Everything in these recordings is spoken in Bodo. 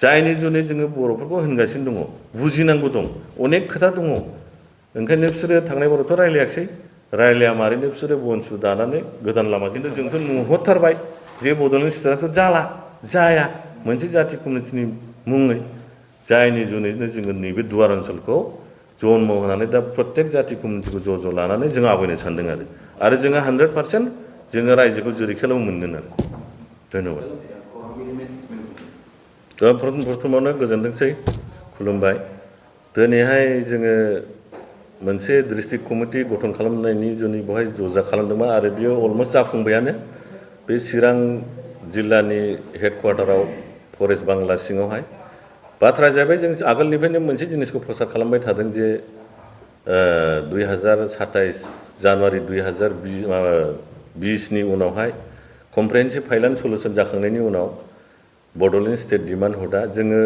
जायनि जुनै जोङो बर'फोरखौ होनगासिनो दङ बुजिनांगौ दं अनेक खोथा दङ ओंखायनो बिसोरो थांनाय बारावथ' रायलायाखिसै रायलाया मारैनो बिसोरो बनसु दानानै गोदान लामाजोंनो जोंथ' नुहरथारबाय जे बड'लेण्ड स्टेटआथ' जाला जाया मोनसे जाथि कमिटिनि मुङै जायनि जुनैनो जोङो नैबे दुवार ओनसोलखौ जन्म होनानै दा प्रत्येक जाथि कमिटिखौ ज' लानानै जों आवगायनो सानदों आरो जोङो 100% जोङो रायजोखौ जुरिखेलाव मोनगोन आरो धन्यबाद प्रथमावनो गोजोनथोंसै खुलुमबाय दिनैहाय जोङो मोनसे डिस्ट्रिक्ट कमिटि गठन खालामनायनि जुनै बेवहाय ज'जा खालामदोंमोन आरो बियो अलमस्ट जाफुंबायानो बे चिरां जिल्लानि हेडक्वार्टाराव फरेस्ट बांला सिङावहाय बाथ्राया जाहैबाय जों आगोलनिफ्रायनो मोनसे जिनिसखौ प्रसार खालामबाय थादों जे 2027 जानुवारि 2020 नि उनावहाय कमप्रिहेन्सिभ फाइनान्स सल्युसन जाखांनायनि उनाव बड'लेण्ड स्टेट डिमान्ड हुदा जोङो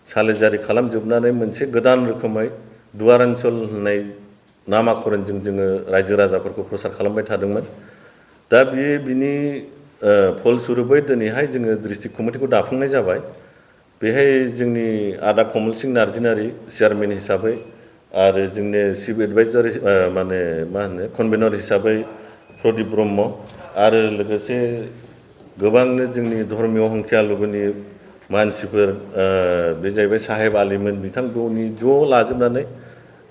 सालिजारि खालामजोबनानै मोनसे गोदान रोखोमै दुवार ओनसोल होननाय नामाकरणजों जोङो रायजो राजाफोरखौ प्रसार खालामबाय थादोंमोन दा बिनि फलस्वरुपै दिनैहाय जोङो डिस्ट्रिक्ट कमिटिखौ दाफुंनाय जाबाय बेहाय जोंनि आदा कमल सिंह नार्जिनारि चेयारमेन हिसाबै आरो जोंनि चिफ एडभाइजार माने मा होनो कनभेनर हिसाबै प्रदीप ब्रह्म आरो लोगोसे गोबांनो जोंनि धर्मीय हंखियालुगुनि मानसिफोर बे जाहैबाय साहेब आलिमोन बिथांमोननि ज' लाजोबनानै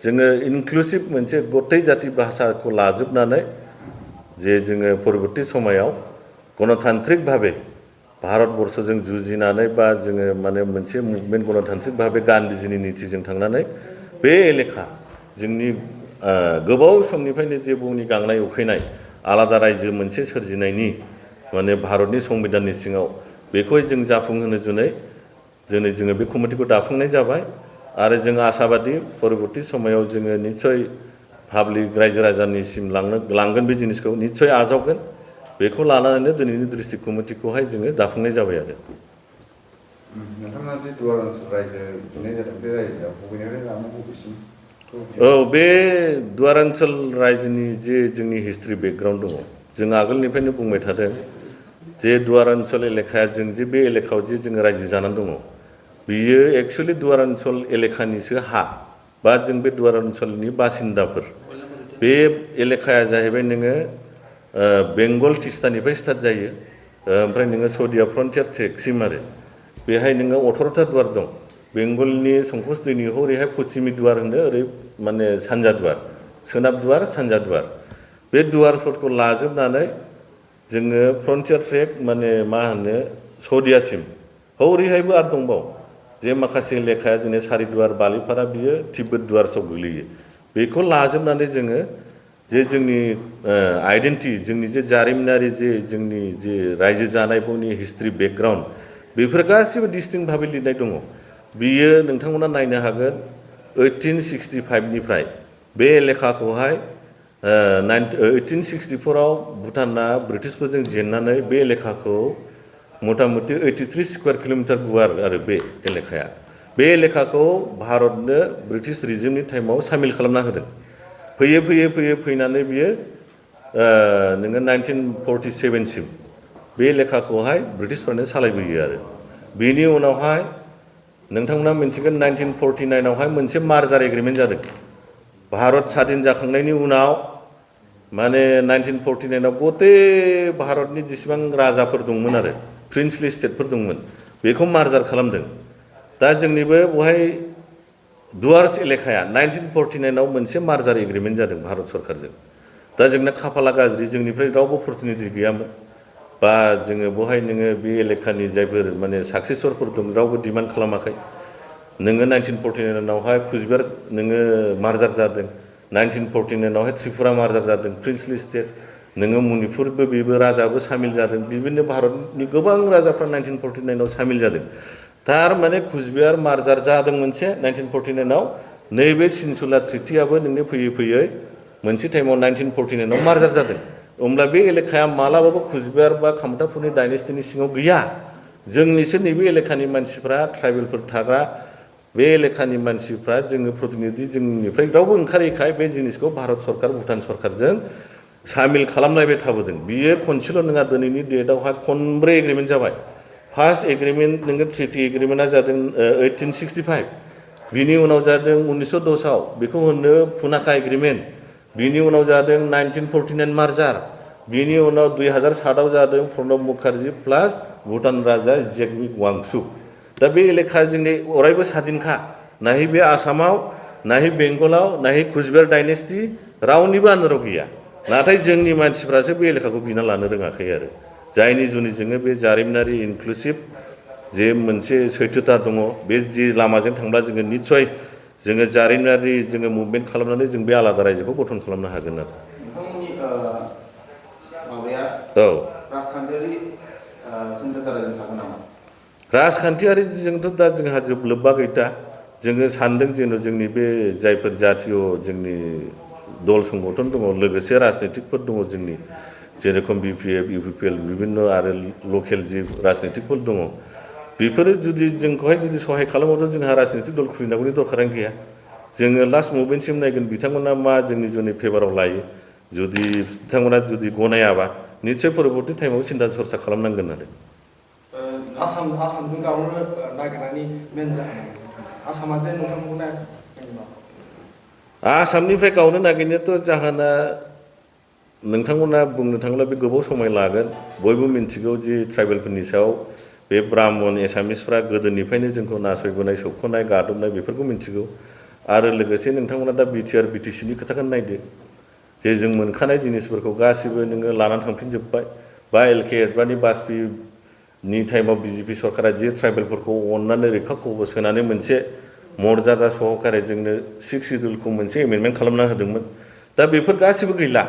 जोङो इनक्लुसिभ मोनसे गथाय जाति भाषाखौ लाजोबनानै जे जोङो परबर्ती समायाव गणतान्त्रिक भाबे भारतबर्षजों जुजिनानै बा जोङो माने मोनसे मुभमेन्ट गणतान्त्रिक भाबे गान्धीजीनि नीतिजों थांनानै बे एलेखा जोंनि गोबाव समनिफ्रायनो जे बुहुमनि गांनाय उखैनाय आलादा रायजो मोनसे सोरजिनायनि माने भारतनि संबिधाननि सिङाव बेखौहाय जों जाफुंहोनो जुनै दिनै जोङो बे कमिटिखौ दाफुंनाय जाबाय आरो जों आसाबादि परबर्ती समायाव जोङो निस्सय पाब्लिक रायजो राजानिसिम लांगोन बे जिनिसखौ निस्सय आजावगोन बेखौ लानानैनो दिनैनि डिस्ट्रिक्ट कमिटिखौहाय जोङो दाफुंनाय जाबाय आरो नोंथाङा जे दुवार ओनसोल रायजो खुंनाय जादों बे रायजोआ बबेनिफ्राय लानानै बबेसिम औ बे दुवार ओनसोल रायजोनि जे जोंनि हिस्ट्रि बेकग्राउन्ड दङ जों आगोलनिफ्रायनो बुंबाय थादों जे दुवार ओनसोल एलेखाया जों जे बे एलेखायाव जे जोङो रायजो जानानै दङ बियो एक्सुवेलि दुवार ओनसोल एलेखानिसो हा बा जों बे दुवार ओनसोलनि बासिन्दाफोर बे एलेखाया जाहैबाय नोङो बेंगल तिस्तानिफ्राय स्टार्ट जायो ओमफ्राय नोङो सौदिया फ्रन्टियार ट्रेकसिम आरो बेहाय नोङो 18टा दुवार दं बेंगलनि संकस दैनि हरैहाय पश्चिमि दुवार होनो ओरै माने सानजा दुवार सोनाब दुवार सानजा दुवार बे दुवारफोरखौ लाजोबनानै जोङो फ्रन्टियार ट्रेक माने मा होनो सौदियासिम हरैहायबो आरो दंबाव जे माखासे लेखाया जोंनि सारिदुवार बालिपारा बियो तिब्बत दुवारसआव गोग्लैयो बेखौ लाजोबनानै जोङो जे जोंनि आइडेन्टिटि जोंनि जे जारिमिनारि जे जोंनि जे रायजो जानायफोरनि हिस्ट्रि बेकग्राउन्ड बेफोर गासिबो डिस्टिंक्ट भाबै लिरनाय दङ बियो नोंथांमोना नायनो हागोन 1865 निफ्राय बे एलेखाखौहाय 1864 आव भुटाना ब्रिटिशफोरजों जेननानै बे एलेखाखौ मथा मथि 83 स्कुवार किल'मिटार गुवार आरो बे एलेखाया बे एलेखाखौ भारतनो ब्रिटिश रिजिमनि टाइमाव सामिल खालामना होदों फैनानै बियो नोङो 1947 सिम बे एलेखाखौहाय ब्रिटिशफोरानो सालायबोयो आरो बेनि उनावहाय नोंथांमोना मिन्थिगोन 1949 आवहाय मोनसे मार्जार एग्रिमेन्ट जादों भारत स्वाधीन जाखांनायनि उनाव माने 1949 आव गते भारतनि जेसेबां राजाफोर दंमोन आरो प्रिन्सलि स्टेटफोर दंमोन बेखौ मार्जार खालामदों दा जोंनिबो बेवहाय दुवार्स एलेखाया 1949 आव मोनसे मार्जार एग्रिमेन्ट जादों भारत सरकारजों दा जोंना खाफाला गाज्रि जोंनिफ्राय रावबो प्रतिनिधि गैयामोन बा जोङो बेवहाय नोङो बे एलेखानि जायफोर माने साक्सेसरफोर दं रावबो डिमान्ड खालामाखै नोङो 1949 आवहाय कुचबिहार नोङो मार्जार जादों 1949 आवहाय त्रिपुरा मार्जार जादों प्रिन्सलि स्टेट नोङो मणिपुरबो बेबो राजाबो सामिल जादों बिदिनो भारतनि गोबां राजाफ्रा 1949 आव सामिल जादों थारमाने कुचबिहार मार्जार जादों मोनसे 1949 आव नैबे सिनसुला ट्रिटियाबो नोंनो फैयै मोनसे टाइमाव 1949 आव मार्जार जादों होमब्ला बे एलेखाया मालाबाबो कुचबिहार बा कामतापुरनि डाइनेस्टिनि सिङाव गैया जोंनिसो नैबे एलेखानि मानसिफ्रा ट्राइबेलफोर थाग्रा बे एलेखानि मानसिफ्रा जोङो प्रतिनिधि जोंनिफ्राय रावबो ओंखारैखाय बे जिनिसखौ भारत सरकार भुटान सरकारजों सामिल खालामलायबाय थाबोदों बियो खनसेल' नङा दिनैनि डेटआवहाय खनब्रै एग्रिमेन्ट जाबाय फार्स्ट एग्रीमेंट नोङो ट्रिटि एग्रीमेंटआ जादों 1865 बिनि उनाव जादों 1910 बेखौ होनो पुनाका एग्रीमेंट बिनि उनाव जादों 1949 मार्जार बिनि उनाव 2007 जादों प्रणब मुखार्जी प्लास भुटान राजा जेगमिक वांचुक दा बे एलेखा जोंनि अरायबो स्वाधीनखा नाहि बे आसामाव नाहि बेंगलाव नाहि कुचबिहार डाइनेस्टि रावनिबो आन्दाराव गैया नाथाय जोंनि मानसिफ्रासो बे एलेखाखौ बिना लानो रोङाखै आरो जायनि जुनै जोङो बे जारिमिनारि इनक्लुसिभ जे मोनसे सैथोता दङ बे जि लामाजों थांब्ला जोङो निस्सय जोङो जारिमिनारि जोङो मुभमेन्ट खालामनानै जों बे आलादा रायजोखौ गठन खालामनो हागोन आरो नोंथांमोननि माबाया औ राजखान्थियारि सिन्थाधाराजों थागोन नामा राजखान्थियारिजोंथ' दा जोंहा लोब्बा गैया जोङो सानदों जेन' जोंनि बे जायफोर जातीय जोंनि दल संगठन दङ लोगोसे राजनितिकफोर दङ जोंनि जेरेखम बिपिएफ इउपिपिएल बिभिन्न आरो लकेल जि राजनितिकफोर दङ बेफोरो जुदि जोंखौहाय जुदि सहाय खालामोब्ला जोंहा राजनितिक दल खुलिनांगौनि दरखारानो गैया जोङो लास्ट मुभमेन्टसिम नायगोन बिथांमोना मा जोंनि जुनै फेभाराव लायो जुदि बिथांमोना जुदि गनायाबा निस्सय परबर्ती टाइमाव सिन्था सरसा खालामनांगोन आरो आसामजों गावनो नागिरनायनि मेन जाहोन आसामा जे नोंथांमोनखौ नागिरदों आसामनिफ्राय गावनो नागिरनायाथ' जाहोना नोंथांमोना बुंनो थाङोब्ला बे गोबाव समाय लागोन बयबो मिन्थिगौ जे ट्राइबेलफोरनि सायाव बे ब्राह्मण एसामिसफ्रा गोदोनिफ्रायनो जोंखौ नासयबोनाय सोबख'नाय गादबनाय बेफोरखौ मिन्थिगौ आरो लोगोसे नोंथांमोना दा बिटिआर बिटिसिनि खोथाखौनो नायदो जे जों मोनखानाय जिनिसफोरखौ गासिबो नोङो लानानै थांफिनजोब्बाय बा एलके एडभानि बाजपेयिनि टाइमाव बिजेपि सरकारा जे ट्राइबेलफोरखौ अननानै रैखा खबर सोनानै मोनसे मर्यादा सहकारे जोंनो 6 सिडुलखौ मोनसे एमेन्डमेन्ट खालामना होदोंमोन दा बेफोर गासिबो गैला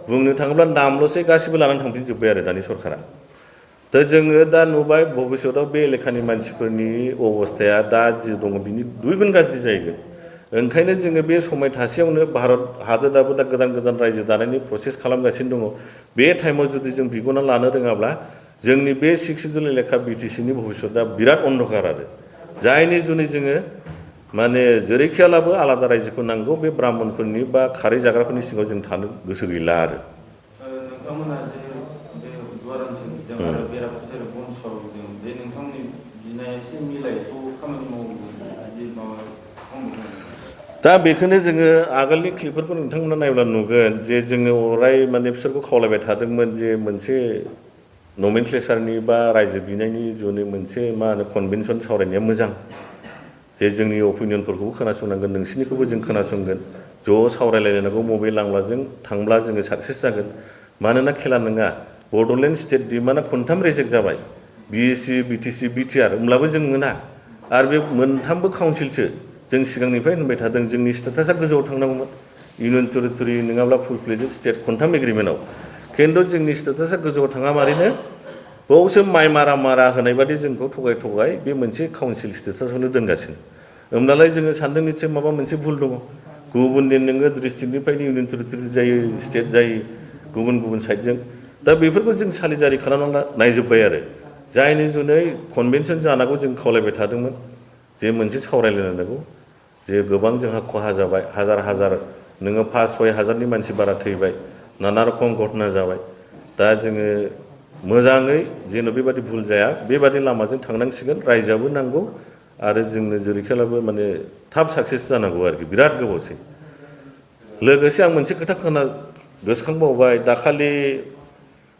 बुंनो थाङोब्ला नामल'सै गासिबो लानानै थांफिनजोब्बाय आरो दानि सरकारा दा जोङो दा नुबाय भबिष्यताव बे एलेखानि मानसिफोरनि अबस्थाया दा जि दङ बिनि दुइगुन गाज्रि जाहैगोन ओंखायनो जोङो बे समाय थासेयावनो भारत हादोराबो दा गोदान गोदान रायजो दानायनि प्रसेस खालामगासिनो दङ बे टाइमाव जुदि जों बिगना लानो रोङाब्ला जोंनि बे 6 सिडुल एलेखा बिटिसिनि भबिष्यता बिराद अन्धकार आरो जायनि जुनै जोङो माने जेरैखियालाबो आलादा रायजोखौ नांगौ बे ब्राह्मणफोरनि बा खारै जाग्राफोरनि सिङाव जों थानो गोसो गैला आरो नोंथांमोना जे बे गुवार ओनसोल आरो बेराफारसे बनसर होदों बे नोंथांमोननि बिनाया एसे मिलायसो खामानि मावो बिदि माबा दा बेखौनो जोङो आगोलनि क्लिपफोरखौ नोंथांमोना नायब्ला नुगोन जे जोङो अराय माने बिसोरखौ खावलायबाय थादोंमोन जे मोनसे नमेनक्लेचारनि बा रायजो बिनायनि जुनै मोनसे मा होनो कनभेनसन सावरायनाया मोजां जे जोंनि अपिनियनफोरखौबो खोनासंनांगोन नोंसिनिखौबो जों खोनासंगोन ज' सावरायलायनांगौ मबे लांब्लाजों थांब्ला जोङो साक्सेस जागोन मानोना खेला नङा बड'लेण्ड स्टेट डिमान्डआ खनथाम रिजेक्ट जाबाय बिएससि बिटिसि बिटिआर होमब्लाबो जों मोना आरो बे मोनथामबो काउन्सिलसो जों सिगांनिफ्राय होनबाय थादों जोंनि स्टेटासा गोजौआव थांनांगौमोन इउनियन टेरिटरि नङाब्ला फुल फ्लेजेड स्टेट खनथाम एग्रिमेन्टआव खिन्थु जोंनि स्टेटासा गोजौआव थाङा मारैनो बावसो माइ मारा होनाय बादि जोंखौ थगाय बे मोनसे काउन्सिल स्टेटासावनो दोनगासिनो होमब्लालाय जोङो सानदों निसय माबा मोनसे भुल दङ गुबुननि नोङो डिस्ट्रिक्टनिफ्रायनो इउनियन टेरिटरि जायो स्टेट जायो गुबुन साइडजों दा बेफोरखौ जों सालिजारि खालामना नायजोब्बाय आरो जायनि जुनै कनभेनसन जानांगौ जों खावलायबाय थादोंमोन जे मोनसे सावरायलायनांगौ जे गोबां जोंहा खहा जाबाय हाजार नोङो 5-6 हाजारनि मानसि बारा थैबाय नाना रखम घटना जाबाय दा जोङो मोजाङै जेन' बेबादि भुल जाया बेबादि लामाजों थांनांसिगोन रायजोआबो नांगौ आरो जोंनो जेरैखालाबो माने थाब साक्सेस जानांगौ आरोखि बिराद गोबावसै लोगोसे आं मोनसे खोथा गोसोखांबावबाय दाखालि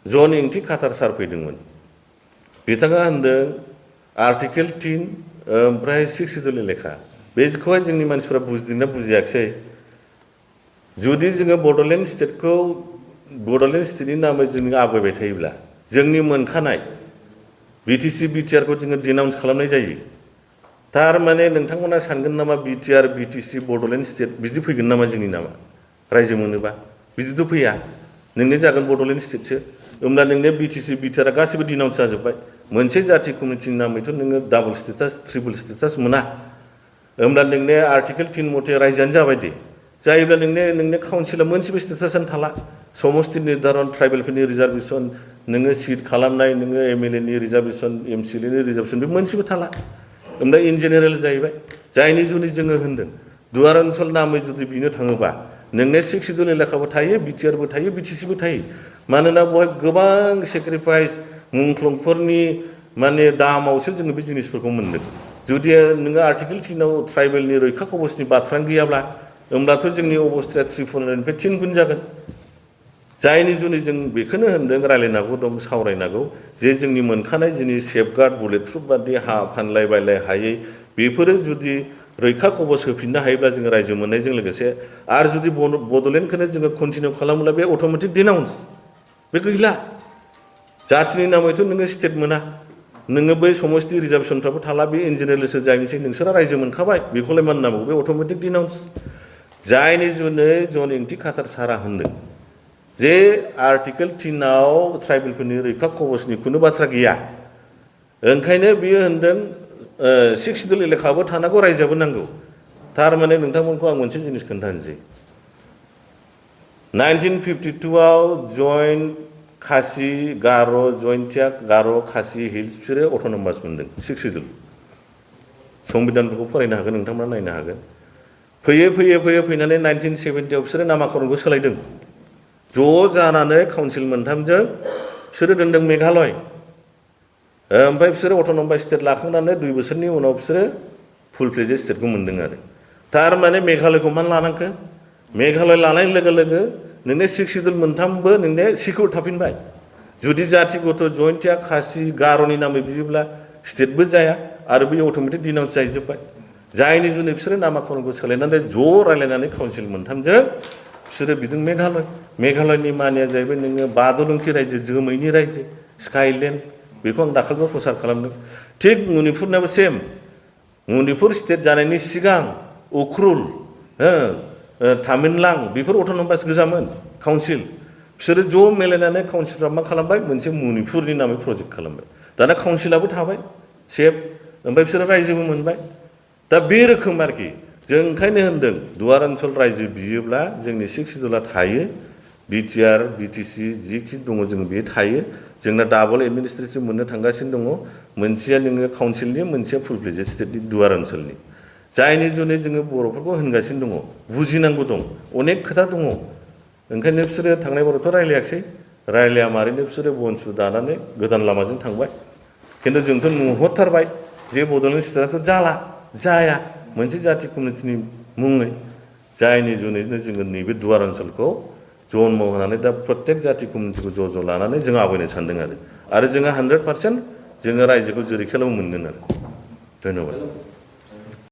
जन इंथि काटार सार फैदोंमोन बिथाङा होनदों आर्टिकेल 3 ओमफ्राय 6 सिडुल एलेखा बेखौहाय जोंनि मानसिफ्रा बुजिदोंना बुजियाखिसै जुदि जोङो बड'लेण्ड स्टेटनि नामै जोङो आवगायबाय थायोब्ला जोंनि मोनखानाय बिटिसि बिटिआरखौ जोङो डिनाउन्स खालामनाय जायो थारमाने नोंथांमोना सानगोन नामा बिटिआर बिटिसि बड'लेण्ड स्टेट बिदि फैगोन नामा जोंनि नामा रायजो मोनोबा बिदिथ' फैया नोंनि जागोन बड'लेण्ड स्टेटसो होमब्ला नोंनि बिटिसि बिटिआरआ गासिबो डिनाउन्स जाजोब्बाय मोनसे जाथि कमिटिनि नामैथ' नोङो डाबल स्टेटास ट्रिपल स्टेटास मोना होमब्ला नोंनि आर्टिकेल 3 मथे रायजोआनो जाबाय दे जायोब्ला नोंनि काउन्सिला मोनसेबो स्टेटासानो थाला समस्ति निर्धारन ट्राइबेलफोरनि रिजार्भेसन नोङो सिट खालामनाय नोङो एमएलएनि रिजार्भेसन एमसिएलएनि रिजार्भेसन बे मोनसेबो थाला होमब्ला इन जेनेरेल जाहैबाय जायनि जुनै जोङो होनदों दुवार ओनसोल नामै जुदि बिनो थाङोबा नोंनि 6 सिडुल एलेखाबो थायो बिटिआरबो थायो बिटिसिबो थायो मानोना बेवहाय गोबां सेक्रिफाइस मुंख्लंफोरनि माने दामावसो जोङो बे जिनिसफोरखौ मोनदों जुदि नोङो आर्टिकेल 3आव ट्राइबेलनि रैखा कबचनि बाथ्रा गैयाब्ला होमब्लाथ' जोंनि अबस्थाया 3-4निफ्राय 3 गुन जागोन जायनि जुनै जों बेखौनो होनदों रायलायनांगौ दं सावरायनांगौ जे जोंनि मोनखानाय जिनिस सेफगार्ड बुलेट प्रुफ बादि हा फानलाय बायलाय हायै बेफोरो जुदि रैखा कबच होफिननो हायोब्ला जोङो रायजो मोननायजों लोगोसे आरो जुदि बड'लेण्डखौनो जोङो कन्टिनिउ खालामोब्ला बे अट'मेटिक डिनाउन्स बे गैला जाथिनि नामैथ' नोङो स्टेट मोना नोङो बै समस्ति रिजार्भेसनफ्राबो थाला बे इन्जिनियारलसो जायनोसै नोंसोरा रायजो मोनखाबाय बेखौलाय मा होननांगौ बे अट'मेटिक डिनाउन्स जायनि जुनै जन इंथि खाथार सारा होनदों जे आर्टिकेल 3आव ट्राइबेलफोरनि रैखा कबचनि खुनु बाथ्रा गैया ओंखायनो बियो होनदों 6 शिड्युल एलेखाबो थानांगौ रायजोआबो नांगौ थारमाने नोंथांमोनखौ आं मोनसे जिनिस खोन्थानोसै 1952आव जइन्ट खासि गार' जयन्तिया गार' खासि हिल्स बिसोरो अट'नमास मोनदों 6 शिड्युल संबिधानफोरखौ फरायनो हागोन नोंथांमोना नायनो हागोन फैनानै 1970आव बिसोरो नामाकरणखौ सोलायदों ज' जानानै काउन्सिल मोनथामजों बिसोरो दोनदों मेघालय ओमफ्राय बिसोरो अट'नमास स्टेट लाखांनानै 2 बोसोरनि उनाव बिसोरो फुल फ्लेजेड स्टेटखौ मोनदों आरो थारमाने मेघालयखौ मानो लानांखो मेघालय लानाय लोगो लोगो नोंने 6 शिड्युल मोनथामबो नोंने सिकिउर थाफिनबाय जुदि जाथि गथ' जयन्तिया खासि गार'नि नामै बियोब्ला स्टेटबो जाया आरो बे अट'मेटिक डिनाउन्स जाहैजोब्बाय जायनि जुनै बिसोरो नामाकरणखौ सोलायनानै ज' रायलायनानै काउन्सिल मोनथामजों बिसोरो बिदों मेघालयनि मानिया जाहैबाय नोङो बादलुंखि रायजो जोमैनि रायजो स्काइलेण्ड बेखौ आं दाखालिबो प्रसार खालामदों थिग मणिपुरनाबो सेम मणिपुर स्टेट जानायनि सिगां उख्रुल तामिनलां बेफोर अट'नमास गोजामोन काउन्सिल बिसोरो ज' मिलायनानै काउन्सिलफ्रा मा खालामबाय मोनसे मणिपुरनि नामै प्रजेक्ट खालामबाय दाना काउन्सिलाबो थाबाय सेफ ओमफ्राय बिसोरो रायजोबो मोनबाय दा बे रोखोम आरोखि जों ओंखायनो होनदों दुवार ओनसोल रायजो बियोब्ला जोंनि 6 शिड्युला थायो बिटिआर बिटिसि जिखि दङ जों बे थायो जोंना डाबल एडमिनिस्ट्रेटिभ मोननो थांगासिनो दङ मोनसेया नोङो काउन्सिलनि मोनसेया फुल फ्लेजेड स्टेटनि दुवार ओनसोलनि जायनि जुनै जोङो बर'फोरखौ होनगासिनो दङ बुजिनांगौ दं अनेक खोथा दङ ओंखायनो बिसोरो थांनाय बारावथ' रायलायाखिसै रायलाया मारैनो बिसोरो बनसु दानानै गोदान लामाजों थांबाय खिन्थु जोंथ' नुहरथारबाय जे बड'लेण्ड स्टेटआथ' जाया मोनसे जाथि कमिउनिटिनि मुङै जायनि जुनैनो जोङो नैबे दुवार ओनसोलखौ जन्म होनानै दा प्रत्येक जाथि कमिउनिटिखौ ज' लानानै जों आवगायनो सानदों आरो जोङो 100% जोङो रायजोखौ जेरैखेलाबो मोनगोन आरो धन्यबाद